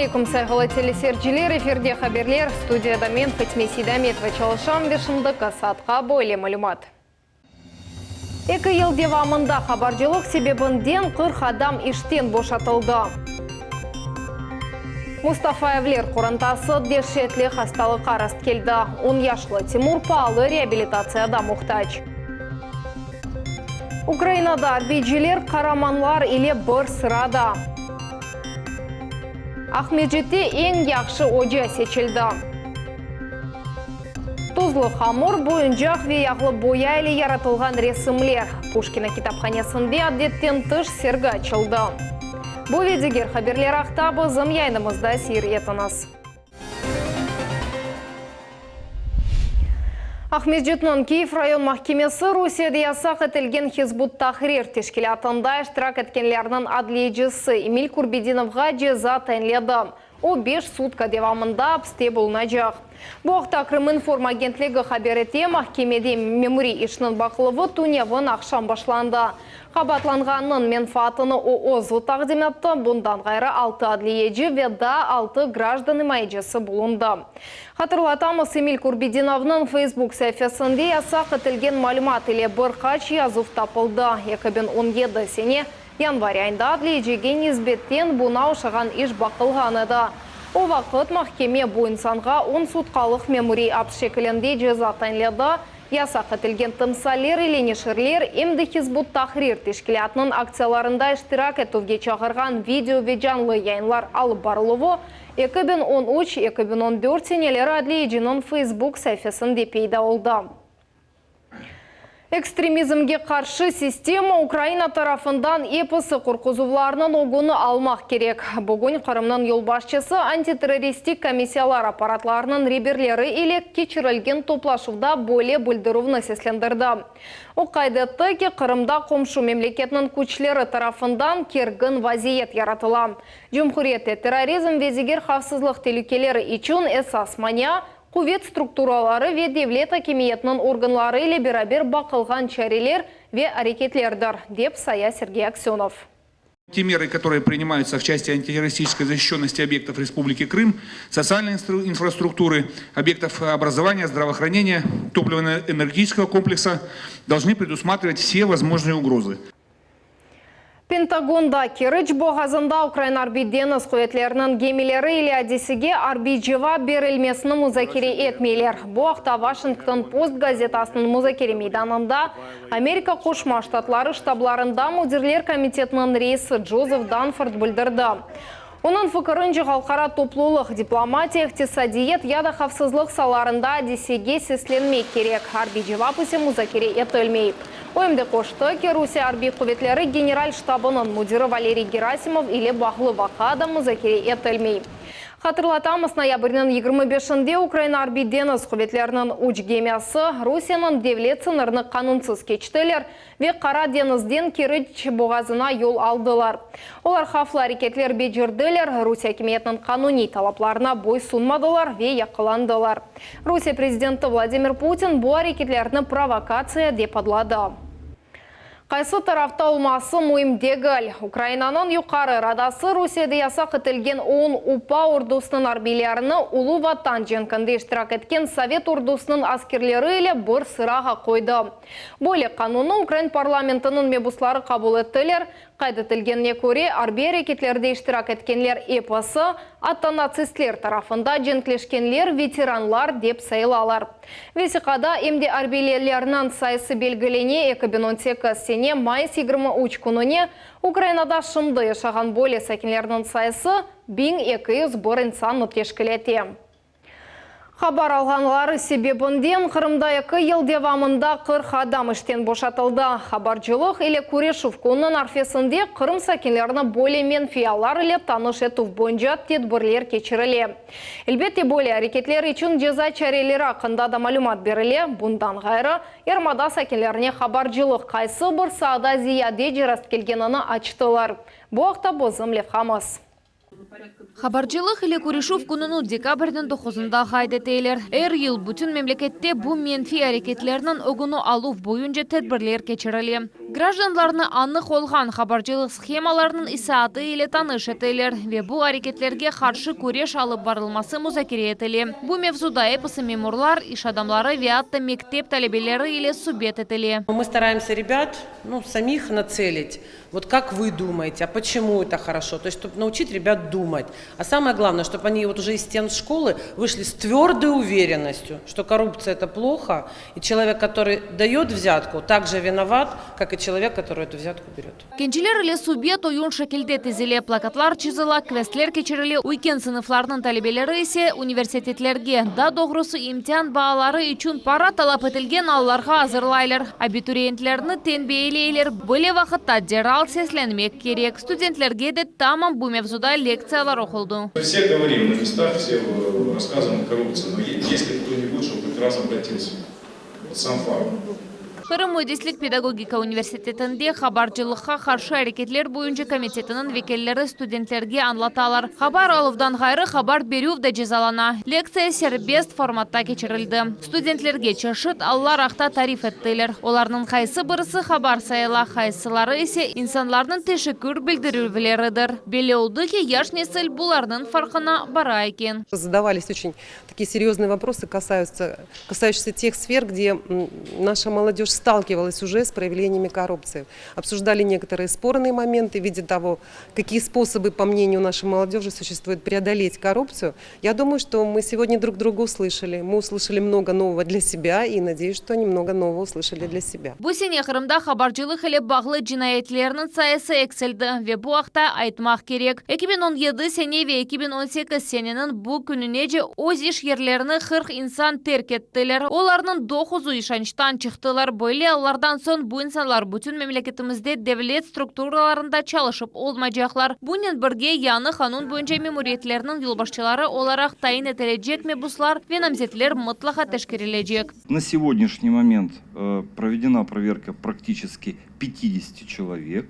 aleyküm, sayğılı teleseyirciler! Efirde haberler, studiyada men, Fatime Seydametova, çalışam ve şimdiki saatqa böyle malümat. Eki yıl devamında qabarcılıq sebebinden 40 adam işten boşatıldı. Mustafayevler qorantası deşetli hastalıqqa rastkeldi, on yaşlı Timur paalı reabilitatsiyada muhtac. Ukrainada arbiyciler qaramanlar ile bir sırada. Aqmescitte eñ yahşı oca seçildi. Tuzlu hamur, boyuncaq ve yağlı boya ile yaratılğan resimler. Puşkina kitaphanesinde adetten tış sergi açıldı. Bu ve diger haberler aqta bizim yayınımızda seyir etiñiz. Aqmescitniñ Kiyev rayon mahkemesi Rusiyede yasaq etilgen Hizb ut-Tahrir teşkilâtında iştirak etkenlerniñ adliyecisi Emil Kurbedinovğa ceza tayinledi. O, beş sutka devamında apste bulunacaq. Bu aqta Krıminform agentligi haber ete. Mahkemede memuriy işniñ baqıluvı tünevin aqşam başlandı. Qabaatlanğannıñ menfaatını o özü taqdim etti, bundan ğayrı altı adliyeci ve daa altı grajdan imayecisi bulundı. Hatırlatamız, Emil Kurbedinovnıñ Facebook saifesinde yasaq etilgen malümat ile bir qaç yazuv tapıldı. 2017 sene Yanvar ayında adliyecige nisbetten buña oşağan iş baqılğan edi. O vaqıt mahkeme bu insanğa on sutkalıq memuriy aps şekilinde ceza tayinledi, yasaq etilgen timsaller ile neşirler, em de Hizb ut-Tahrir teşkilâtınıñ aktsiyalarında iştirak etüvge çağırğan video ve canlı yayınlar alıp barıluvı 2013, 2014 seneleri adliyeciniñ Facebook saifesinde peyda oldı. Ekstremizmge qarşı sistema Ukraina tarafından episi qorquzuvlarnıñ ögüni almaq kerek. Bugün Qırımnıñ yolbaşçısı antiterroristik komissiyalar apparatlarınıñ reberleri ile keçirilgen toplaşuvda böyle bildirüvni seslendirdi. O qayd etti ki, Qırımda qomşu memleketniñ küçleri tarafından kergin vaziyet yaratıla. Cumhuriyette terrorizm ve diger havfsızlıq telükeleri içün esas mania, Quvet strukturaları ve devlet akimiyetiniñ organları ile beraber baqılğan çareler ve areketlerdir, dep saya Sergey Aksönov. Те меры, которые принимаются в части антитеррористической защищенности объектов Республики Крым, социальной инфраструктуры, объектов образования, здравоохранения, топливно-энергетического комплекса, должны предусматривать все возможные угрозы. Pentagonda, Keriç boğazında Ukraina Arbiy-deñiz quvetleriniñ gemileri ile adisege arbiy cevap berilmesini muzakere etmeyler. Bu aqta Washington Post gazetasınıñ muzakere meydanında Amerika Qoşma Ştatları ştablarında müdirler komitetiniñ reisi Joseph Dunford bildirdi. Onıñ fikirince, halqara toplulıq, diplomatiya, iqtisadiyet ya da havfsızlıq saalarında adisege seslenmek kerek, arbiy cevap ise muzakere etilmey. O em de qoştı ki, Rusiye arbiy quvetleri General ştabınıñ müdiri Valeriy Gerasimov ile bağlı vaqia da muzakere etilmey. Hatırlatamız, noyabrniñ 25-inde Ukraina Arbiy-deñiz quvetleriniñ üç gemisi Rusiyeniñ devlet sıñırını qanunsız keçtiler ve Qara deñizden Keriç boğazına yol aldılar. Olar havflı areketler becerdiler, Rusiye akimiyetiniñ qanuniy talaplarına boysunmadılar ve yaqalandılar. Rusiye prezidenti Vladimir Putin bu areketlerni provokatsiya dep adladı. Qaysı tarafta olması müim degil. Ukrainanıñ Yuqarı Radası Rusiyede yasaq etilgen OUN-UPA ordusınıñ arbiylerini Ulu Vatan cenkinde iştirak etken Sovet ordusınıñ askerleri ile bir sırağa qoydı. Böyle qanunnı ukrain parlamentiniñ mebusları qabul ettiler. Qayd etilgenine köre, arbiy areketlerde iştirak etkenler episi, atta natsistler tarafında cenkleşkenler veteranlar dep sayılalar. Vesiqada em de arbiylerniñ sayısı belgilene, 2018 sene mayıs 23 kününe Ukrainada şimdi yaşağan böyle sakinlerniñ sayısı 1201 insannı teşkil ete. Haber alğanları sebebinden Qırımda eki yıl devamında 40 adam işten boşatıldı. Habarcılıq ile küreşüv kününiñ arfesinde Qırım sakinlerini böyle menfiy allar ile tanış etüv boyunca tedbirler keçirile. Elbette, böyle areketler içün ceza çareleri aqqında da malümat berile. Bundan ğayrı, yarımada sakinlerine habarcılıq qaysı bir saada ziyadece rastkelgenini açtılar. Bu aqta bizim levhamız. Habarcılıq ile küreşüv kününi dekabrniñ doquzında qayd eteler. Er yıl bütün memlekette bu menfiy areketlerniñ ögüni aluv boyunca tedbirler keçirile. Grajdanlarnı anıq olğan habarcılıq shemalarınıñ izaatı ile tanış eteler ve bu areketlerge qarşı küreş alıp barılması muzakere etile. Bu mevzuda episi memurlar, iş adamları ve atta mektep talebeleri ile subet etile. Мы стараемся ребят, ну, самих нацелить, вот как вы думаете, а почему это хорошо, то есть чтобы научить ребят думать. А самое главное, чтобы они вот уже из стен школы вышли с твердой уверенностью, что коррупция это плохо, и человек, который дает взятку, также виноват, как и человек, который эту взятку берет. Gençler ile subet oyun şekilde tizile, plakatlar çizile, kvestler keçirile, üyken sınıflarnıñ talebeleri ise universitetlerge, daa doğrusı imtian baaları içün para talap etilgen allarğa azırlaylar. Abituriyentlerni tenbiyeleyler, böyle vaqıtta deral seslenmek kerek. Studentlerge de tamam bu mevzuda lektsiyalar oquldı. Все говорим на местах, все рассказываем о коррупции, но есть ли кто-нибудь, чтобы хоть раз обратился? Вот сам факт. Qırım müendislik pedagogika universitetinde habarcılıqqa qarşı areketler boyunca komitetiniñ vekilleri studentlerge añlatalar. Habar aluvdan ğayrı habar berüv de cezalana. Lektsiya serbest formatta keçirildi. Studentlerge çeşit allar aqta tarif ettiler. Olarnıñ qaysı birisi habar sayıla, qaysıları ise insanlarnıñ teşekkür bildirüvleridir. Belli oldı ki, yaş nesil bularnıñ farqına bara eken. Задавались очень такие серьезные вопросы, касаются, касающиеся тех сфер, где наша молодежь сталкивалась уже с проявлениями коррупции. Обсуждали некоторые спорные моменты в виде того, какие способы, по мнению нашей молодежи, существует преодолеть коррупцию. Я думаю, что мы сегодня друг друга услышали. Мы услышали много нового для себя и надеюсь, что они много нового услышали для себя. Bu sene Qırımda habarcılıq ile bağlı cinayetlerniñ sayısı eksildi ve bu aqta aytmaq kerek. 2017 sene ve 2018 seneniñ bu kününece öz iş yerlerini 40 insan terk ettiler. Olarnıñ doquzı işançtan çıqtılar. Böyle allardan soñ bu insanlar bütün memleketimizde devlet strukturalarında çalışıp olmaycaqlar. Bunen birge yañı qanun boyunca memuriyetlerniñ yolbaşçıları olaraq tayin etilecek mebuslar ve namzetler mıtlaqa teşkerilecek. На сегодняшний момент э, проведена проверка практически 50 человек.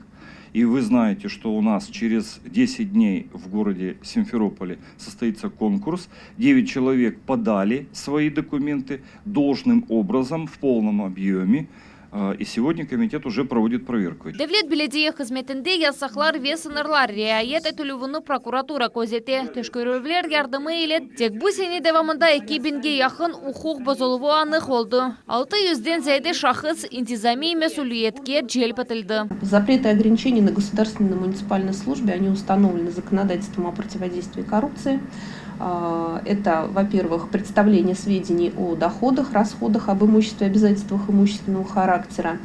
И вы знаете, что у нас через 10 дней в городе Симферополе состоится конкурс. 9 человек подали свои документы должным образом, в полном объеме. Э, И сегодня комитет уже проводит проверку. Devlet belediye hızmetinde yasaqlar ve sıñırlar riayet etilüvini prokuratura közete. Teşkerüvler yardımı ile tek bu sene devamında 2000ge yaqın uquq bozuluvı anıq oldı. 600den ziyade şahıs intizamiy mesüliyetke celp etildi. Запреты и ограничения на государственной и муниципальной службе, они установлены законодательством о противодействии коррупции. А, Это, во-первых, представление сведений о доходах, расходах, об имуществе, обязательствах имущественного характера.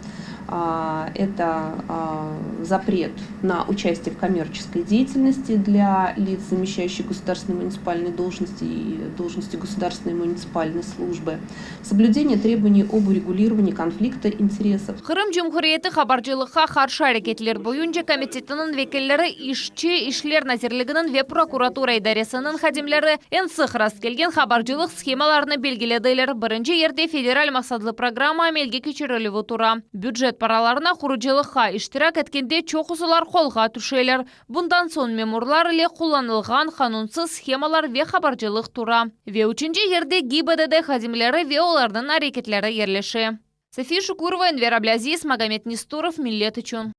А, Это а, запрет на участие в коммерческой деятельности для лиц, замещающих государственные муниципальные должности и должности государственной и муниципальной службы. Соблюдение требований об урегулировании конфликта интересов. Qırım Cumhuriyeti habarcılıqqa qarşı areketler boyunca komitetiniñ vekilleri İçki işler nazirliginiñ ve prokuratura idaresiniñ hadimleri eñ sıq rastkelgen habarcılıq shemalarını belgilediler. Birinci yerde federal maqsatlı programma amelge keçirilüvi tura. Bücet paralarına qurucılıqqa iştirak etkende çoqusılar qolğa tüşeler. Bundan soñ memurlar ile qullanılğan qanunsız shemalar ve habarcılıq tura. Ve üçünci yerde GİBDD hadimleri ve olarnıñ areketleri yerleşe. София Шукурова, Энвер Аблязиз, Магомед Нестуров, Millet içün.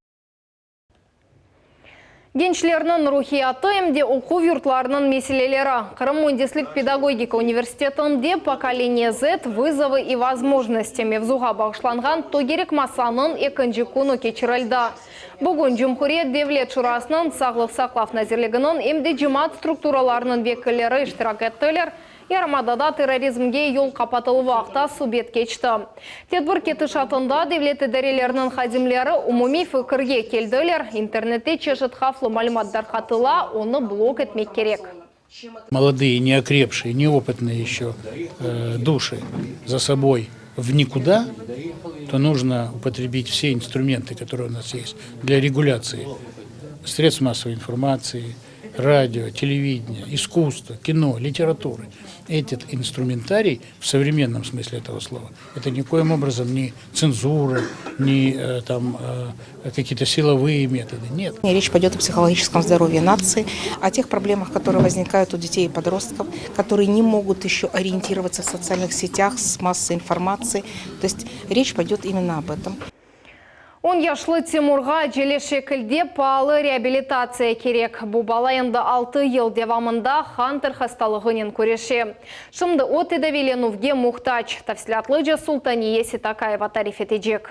Gençlerniñ ruhiyatı em de oquv yurtlarınıñ meseleleri. Qırım müendislik pedagogika universitetinde «Поколение Z. Вызовы и возможности» mevzuğa bağışlanğan tögerek masanıñ ekinci künü keçirildi. Bugün Cumhuriyet Devlet Şurasınıñ Sağlıq saqlav nazirliginiñ em de cemaat strukturalarınıñ vekilleri iştirak ettiler. Yarımadada terrorizmge yol qapatıluvı aqta subet keçti. Tedbir ketişatında devlet idareleriniñ hadimleri umumiy fikirge keldiler. İnternette çeşit havflı malümat tarqatıla, onı blok etmek kerek. Молодые, неокрепшие, неопытные еще э, души за собой в никуда, то нужно употребить все инструменты, которые у нас есть для регуляции средств массовой информации, Радио, телевидение, искусство, кино, литературы. Этот инструментарий в современном смысле этого слова, это никоим образом не цензура, не э, там, э, какие-то силовые методы. Нет. Речь пойдет о психологическом здоровье нации, о тех проблемах, которые возникают у детей и подростков, которые не могут еще ориентироваться в социальных сетях с массой информации. То есть речь пойдет именно об этом. 10 yaşlı Timurğa acele şekilde paalı reabilitatsiya kerek. Bu bala endi 6 yıl devamında Hanter hastalığınen küreşe. Şimdi o tedaviylenüvge muhtac. Tafsilâtlıca Sultaniye Seytakayeva tarif etecek.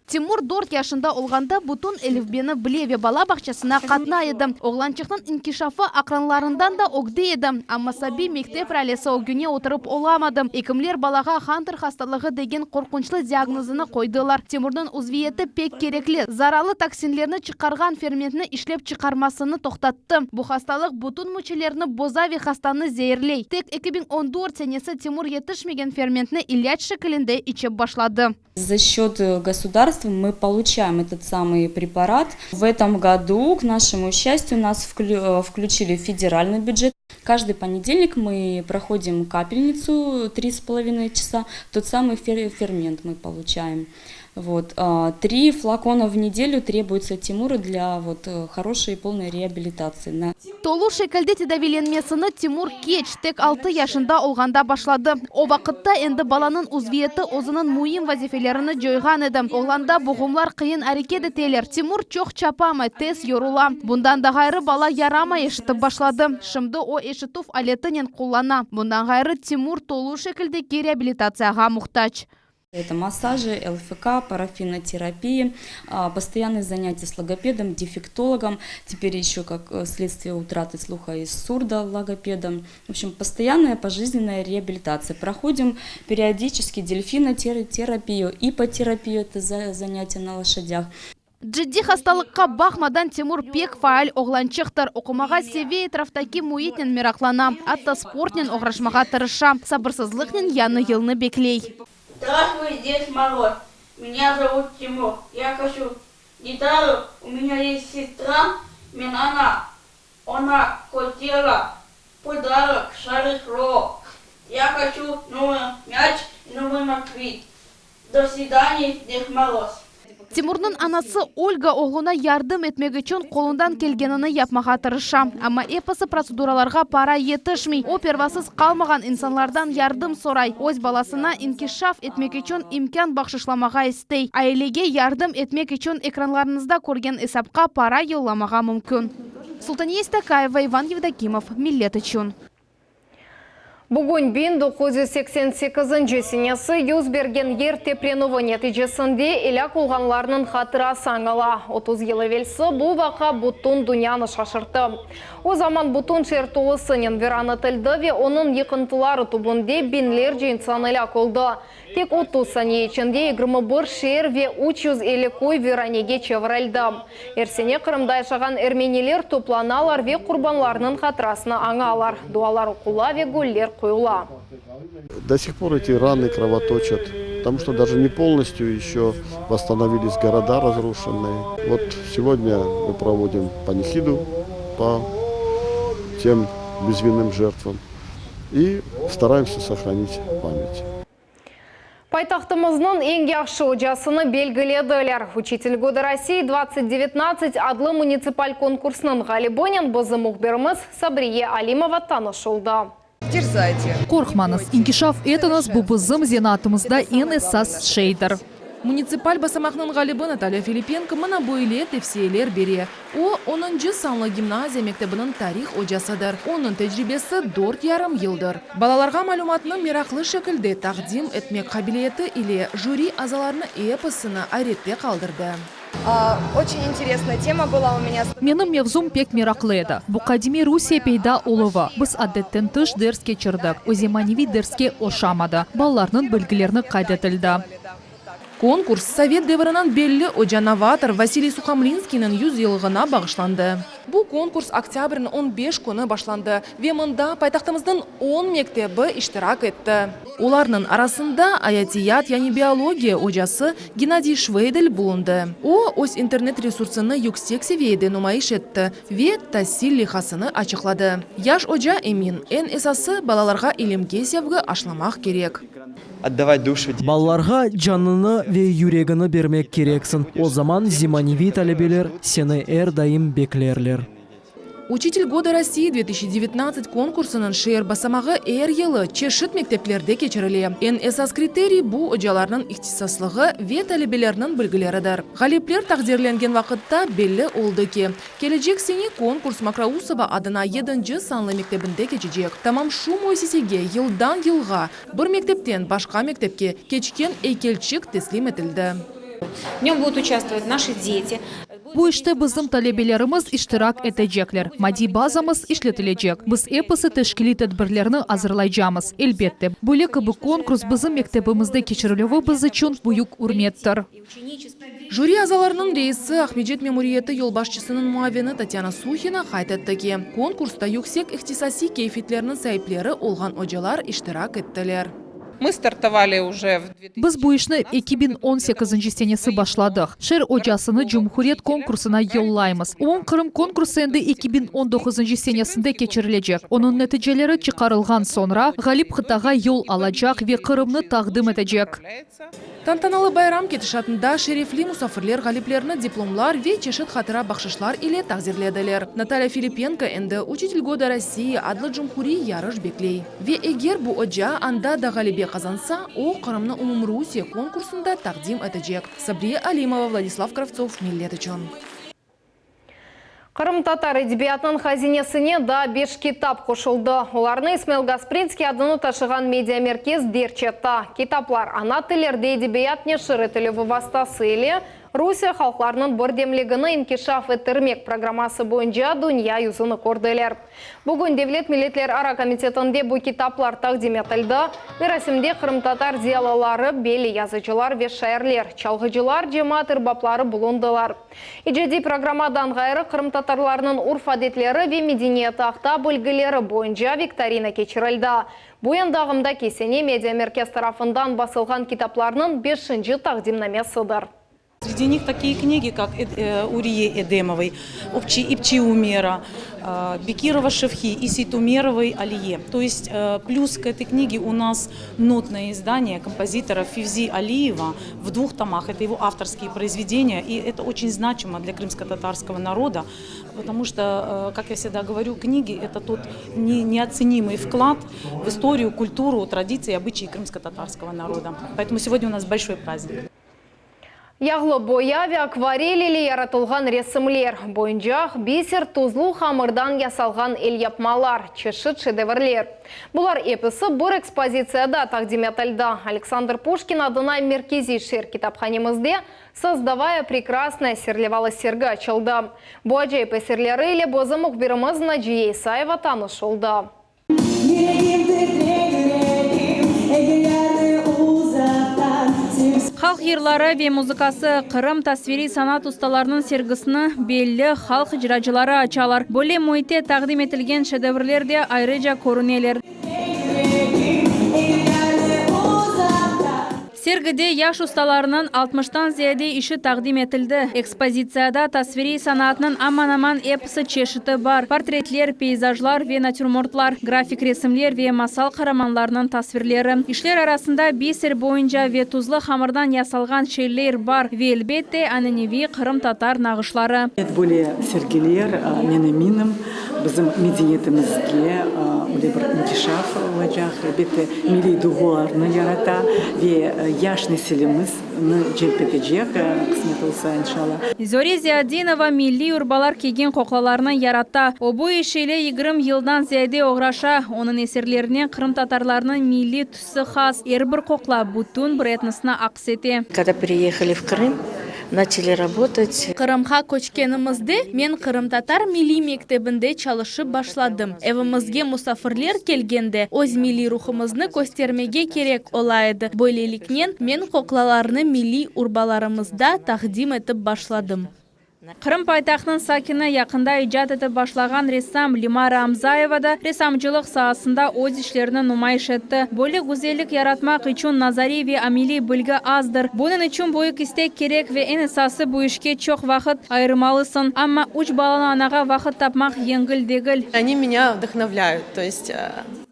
Timur 4 yaşında olğanda bütün elifbeni bile ve bala bağçasına qatnay edi. Oğlançıqnıñ inkişafı aqranlarından da ögde edi. Amma sabiy mektep ralesi ögüne oturıp olamadı. Ekimler balağa Hanter hastalığı degen qorqunçlı diagnozını qoydılar. Timurnıñ uzviyeti pek kerekli zararlı toksinlerni çıqarğan fermentni işlep çıqarmasını toqtattı. Bu hastalıq bütün müçelerni boza ve hastanı zeerley. Tek 2014 senesi Timur yetişmegen fermentni ilâc şekilinde içip başladı. За счет э, государства мы получаем этот самый препарат. В этом году, к нашему счастью, нас э, включили в федеральный бюджет. Каждый понедельник мы проходим капельницу 3,5 часа, тот самый фермент мы получаем. Вот. А, три флакона в неделю требуется Тимуру для вот э, хорошей и полной реабилитации. Tolu şekilde tedaviylenmesini Timur keç, tek 6 yaşında olğanda başladı. O vaqıtta endi balanıñ uzviyeti özüniñ müim vazifelerini coyğan edi. Oğlanda buğumlar qıyın areket eteler. Timur çoq çapamay, tez yorula. Bundan da ğayrı bala yaramay eşitip başladı. Şimdi o eşitüv aletinen qullana. Bundan ğayrı Timur tolu şekildeki reabilitatsiyağa muhtac. Это массажи, ЛФК, парафинотерапия, постоянные занятия с логопедом, дефектологом, теперь еще как э, следствие утраты слуха и сурдологопедом. В общем, постоянная пожизненная реабилитация. Проходим периодически дельфинотерапию, иппотерапию, это занятия на лошадях. Ciddiy hastalıqqa baqmadan Timur pek faal oğlançıqtır. Oqumağa seve etraftaki müitnen meraqlana. Atta sportnen oğraşmağa tırışa. Sabırsızlıqnen yañı yılnı bekley. Здравствуй, Дед Мороз. Меня зовут Тимур. Я хочу гитару. У меня есть сестра Милана. Она хотела подарок шарик Лоло. Я хочу новый мяч и новый мопед. До свидания, Дед Мороз. Timurnıñ anası Olga oğluna yardım etmek içün qolundan kelgenini yapmağa tırışa. Amma episi protseduralarğa para yetişmey. O pervasız qalmağan insanlardan yardım soray. Öz balasına inkişaf etmek içün imkân bahşışlamağa istey. Ailege yardım etmek içün ekranlarıñızda körgen esapqa para yollamağa mümkün. Sultaniye Seytakayeva, Ivan Yevdokimov, Millet içün. Bugün 1988 senesi yüz bergen yer teprenüvi neticesinde elâk olğanlarnıñ hatırası añıla. 30 yıl evelsi bu vaqia bütün dünyanı şaşırttı. O zaman bütün şeer tolusınen viran etildi ve onıñ yıqıntıları tübünde biñlerce insan elâk oldı. Tek 30 saniye içinde 21 şeer ve 350 köy viranege çevirildi. Er sene Qırımda yaşağan ermeniler toplanalar ve qurbanlarnıñ hatırasını añalar. Dualar oqula ve güller qoyula. До сих пор эти раны кровоточат, потому что даже не полностью еще восстановились города разрушенные. Вот сегодня мы проводим панихиду по тем безвинным жертвам и стараемся сохранить память. Paytahtımıznıñ eñ yahşı ocasını belgilediler. Учитель года России 2019 adlı munitsipal konkursnıñ ğalibinen bizim mühbirimiz Sabriye Alimova tanış oldı. Дерзайте. Qorqmañız, inkişaf etiñiz bu bizim zenaatımızda eñ esas şeydir. Munitsipal basamaqnıñ ğalibi Natalya Filipenko mına böyle tevsiyeler bere. O, 10 sanlı gimnaziya mektebiniñ tarih ocasıdır. Onıñ tecribesi 4,5 yıldır. Balalarğa malümatnı meraqlı şekilde taqdim etmek qabiliyeti ile jüri azalarını episini ayrette qaldırdı. Очень интересная тема была у меня. Menim mevzum pek meraqlı edi. Bu qadimiy Rusiye peyda oluvı. Biz adetten tış ders keçirdik. O zemaneviy derske oşamadı. Balalarnıñ bilgilerini qayd etildi. Konkurs Sovet devriniñ belli oca-novator Vasiliy Suhomlinskiyniñ 100 yıllığına bağışlandı. Bu konkurs oktâbrniñ on beş künü başlandı ve mında paytahtımıznıñ on mektebi iştirak etti. Olarnıñ arasında ayatiyat, yani biologiya ocası Gennadiy Şveydel bulundı. O, öz internet resursını yüksek seviyede numayış etti ve tasil leyhasını açıqladı. Yaş oca emin, eñ esası, balalarğa ilimge sevgi aşlamaq kerek. Balalarğa canıñnı ve yüregiñni bermek kereksiñ, o zaman zemaneviy talebeler seni er daim beklerler. Uçitel goda Rossii 2019 konkursınıñ şeer basamağı er yılı çeşit mekteplerde keçirile. Eñ esas kriteriy bu ocalarnıñ ihtisaslığı ve talebelerniñ bilgileridir. Ğalipler taqdirlengen vaqıtta belli oldı ki, kelecek sene konkurs Mokrousova adına yedinci sanlı mektebinde keçecek. Tamam şu müessisege yıldan yılğa bir mektepten başqa mektepke keçken eykelçik teslim etildi. V nem budut uçastvovat naşi deti. Bu işte bizim talebelerimiz iştirak etecekler, maddiy bazamız işletilecek. Biz episi teşkiliy tedbirlerni azırlaycamız. Elbette, böyle kibi konkurs bizim mektebimizde keçirilüvi biz içün büyük ürmettir. Jüri azalarınıñ reisi, Aqmescit memuriyeti yolbaşçısınıñ muavini Tatyana Suhina qayd etti ki, konkursta yüksek ihtisasiy keyfitlerniñ saipleri olğan ocalar iştirak ettiler. Mı startovali uje v. Biz bu işni 2018-nci senesi başladıq. Şeer ocasını cumhuriyet konkursına yollaymız. Umumqırım konkursı endi 2019-ncı senesinde keçirilecek. Onıñ neticeleri çıqarılğan soñra, ğalip qıtağa yol alacaq ve Qırımnı taqdim etecek. Tantanalı bayram ketişatında şerefli musafirler ğaliplerni diplomlar ve çeşit hatıra bahşışlar ile taqdirlediler. Natalya Filipenko endi Uçitel goda Rossii adlı cumhuriy yarış bekley. Ve eger bu oca anda da ğalebe qazansa, o, Qırımnı umumrusiye konkursında taqdim etecek. Sabriye Alimova, Vladislav Kravtsov, Millet içün. Qırımtatar edebiyatınıñ hazinesine daa beş kitap qoşuldı. Olarnı İsmail Gasprinskiy adını taşığan mediamerkez derc etti. Kitaplar ana tillerde edebiyat neşir etilüvi vastası ile Rusiye halqlarınıñ birdemligini inkişaf ettirmek programması boyunca dünya yüzüni kördiler. Bugün Devlet milletlerara komitetinde bu kitaplar taqdim etildi. Merasimde qırımtatar ziyalıları, belli yazıcılar ve şairler, çalğıcılar, cemaat erbapları bulundılar. İcadiy programmadan ğayrı, qırımtatarlarnıñ urf-adetleri ve medeniyeti aqta bilgileri boyunca viktorina keçirildi. Bu endi ağımdaki sene mediamerkez tarafından basılğan kitaplarnıñ beşinci taqdimnamesidir. Sredi них такие книги, как Урие Эдемовой, Ипчи Умера, Бекирова Шевхи и Сейтумеровой Алие. То есть плюс к этой книге у нас нотное издание композитора Февзи Алиева в двух томах. Это его авторские произведения, и это очень значимо для крымско-татарского народа, потому что, как я всегда говорю, книги – это тот неоценимый вклад в историю, культуру, традиции и обычаи крымско-татарского народа. Поэтому сегодня у нас большой праздник. Yağlı boya ve akvarel ile yaratılğan resimler, boyuncaq, biser, tuzlu hamırdan yasalğan elyapmalar, çeşit şedevrler. Bular episi bir ekspozitsiyada taqdim etildi. Aleksandr Puşkin adına merkeziy şeer kitaphanemizde Sozdavaya prekrasное serlevalı sergi açıldı. Bu acayip eserleri ile bizim mühbirimiz Naciye İsayeva tanış oldı. Halq yırları ve muzıkası, Qırım tasviriy sanat ustalarınıñ sergisini belli halq icracıları açalar. Böyle müitte taqdim etilgen şedevrler de ayrıca körüneler. Sergide yaş ustalarnıñ altmıştan ziyade işi taqdim etildi. Ekspozitsiyada tasviriy sanatnıñ aman-aman episi çeşiti bar, portretler, peyzajlar ve natürmortlar, grafik resimler ve masal qaramanlarınıñ tasvirleri. İşler arasında biser boyunca ve tuzlu hamırdan yasalğan şeyler bar ve, elbette, ananeviy qırımtatar nağışları. Böyle sergiler, men eminim, Bizim medeniyetimizge öyle bir inkişaf olacaq, elbette, milliy duyğularnı yarata ve yaş nesilimizni celp etecek, qısmet olsa, inşallah. Zöre Ziyadinova milliy urbalar kiygen qoqlalarnı yarata. O, bu iş ile yigirmi yıldan ziyade oğraşa. Onıñ eserlerine qırımtatarlarnıñ milliy tüsü has, er bir qoqla bütün bir etnosnı aks ete. Kogda pereyehali v Krım, Načali rabotat. Qırımğa köçkenimizde men qırımtatar milliy mektebinde çalışıp başladım. Evimizge musafirler kelgende öz milliy ruhumıznı köstermege kerek ola edi. Böyleliknen, men qoqlalarnı milliy urbalarımızda taqdim etip başladım. Qırım paytahtınıñ sakini, yaqında icat etip başlağan ressam Limara Amzayeva da ressamcılıq saasında öz işlerini numayış etti. Böyle güzellik yaratmaq içün nazariy ve ameliy bilgi azdır. Bunıñ içün büyük istek kerek ve eñ esası bu işke çoq vaqıt ayırmalısıñ. Amma üç balalı anağa vaqıt tapmaq yengil degil. Oni menya vdahnovlyayut, to est.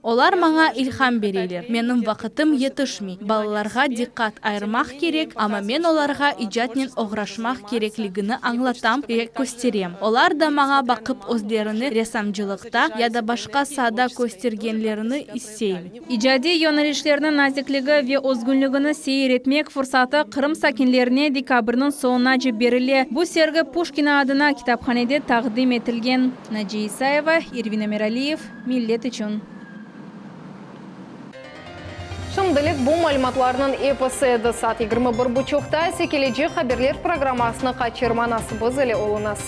Olar maña ilham bereler. Menim vaqıtım yetişmey. Balalarğa diqqat ayırmaq kerek, amma men olarğa icatnen oğraşmaq kerekligini añlatam ve kösterem. Olar da maña baqıp özlerini ressamcılıqta ya da başqa saada köstergenlerini isteyim. İcadiy yönelişlerniñ nazikligi ve özgünligini seyir etmek fırsatı Qırım sakinlerine dekabrniñ soñunace berile. Bu sergi Puşkin adına kitaphanede taqdim etilgen. Naciye İsayeva, Ervin Emiraliyev, Millet içün. Şimdilik bu malümatlarnıñ episi edi. Saat 21 buçuqta ise kelecek haberler programmasını qaçırmañız. Biz ile oluñız.